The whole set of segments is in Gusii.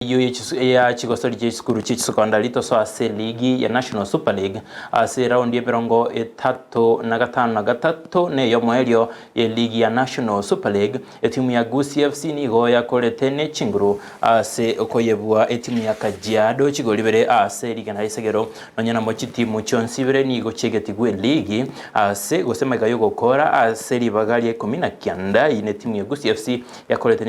Eyio ya chigosori chi'echisukuru chi'echisokondari tosoa ase eligi ya National Super League ase eraundi y'emerongo etato na gatano na gatato na ey'omoerio y'eligi ya National Super League. Etimu ya Gusii FC nigo yakorete ne chinguru ase okoyebua etimu ya Kajiado chigori ibere ase rigena risegero. Nonya namo chitimu chionsi ibere nigo chiegetigwe eligi ase gose magega y'ogokora ase ribaga ria ikomi na kianda. Eyio netimu ya Gusii FC Yakorete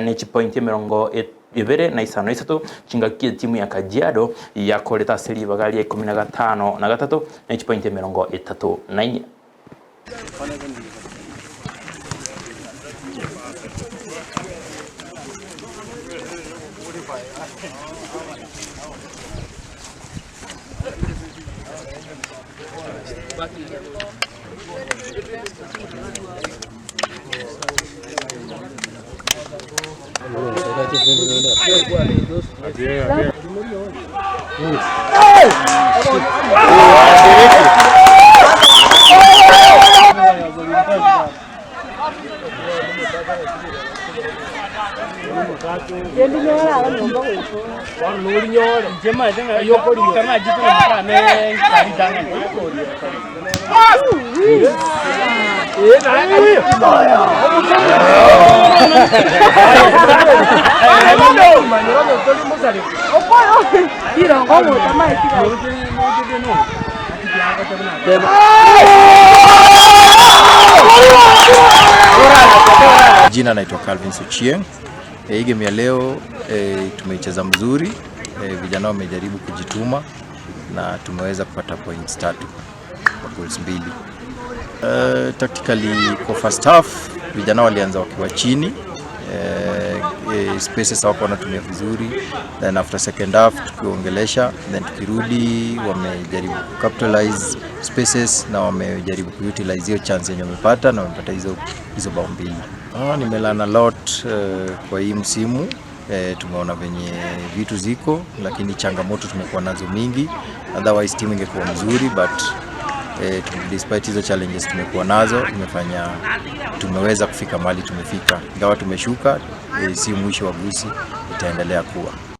ne chipointi emerongo ebere na isano na isato, chingaki etimu ya Kajiado yakorete ase ribaga ria ikomi na gatano na gatato ne chipointi emerongo etato na inye. Jina naitwa Calvin Suchieng. Hii game ya leo e, tumeicheza mzuri e, vijana wamejaribu kujituma na tumeweza kupata points tatu kwa goals mbili. Uh, tactically kwa first half vijana walianza wakiwa chini uh, eh, spaces hawako wanatumia vizuri, then after second half tukiongelesha, then tukirudi wamejaribu capitalize spaces na wamejaribu kuutilize hiyo chance yenye wamepata na wamepata hizo hizo bao mbili. Ah, nimelearn a lot uh, kwa hii msimu E, tumeona venye vitu ziko, lakini changamoto tumekuwa nazo mingi, otherwise timu ingekuwa mzuri but e, despite hizo challenges tumekuwa nazo, imefanya tumeweza kufika mahali tumefika, ingawa tumeshuka e, si mwisho wa Gusii, itaendelea kuwa.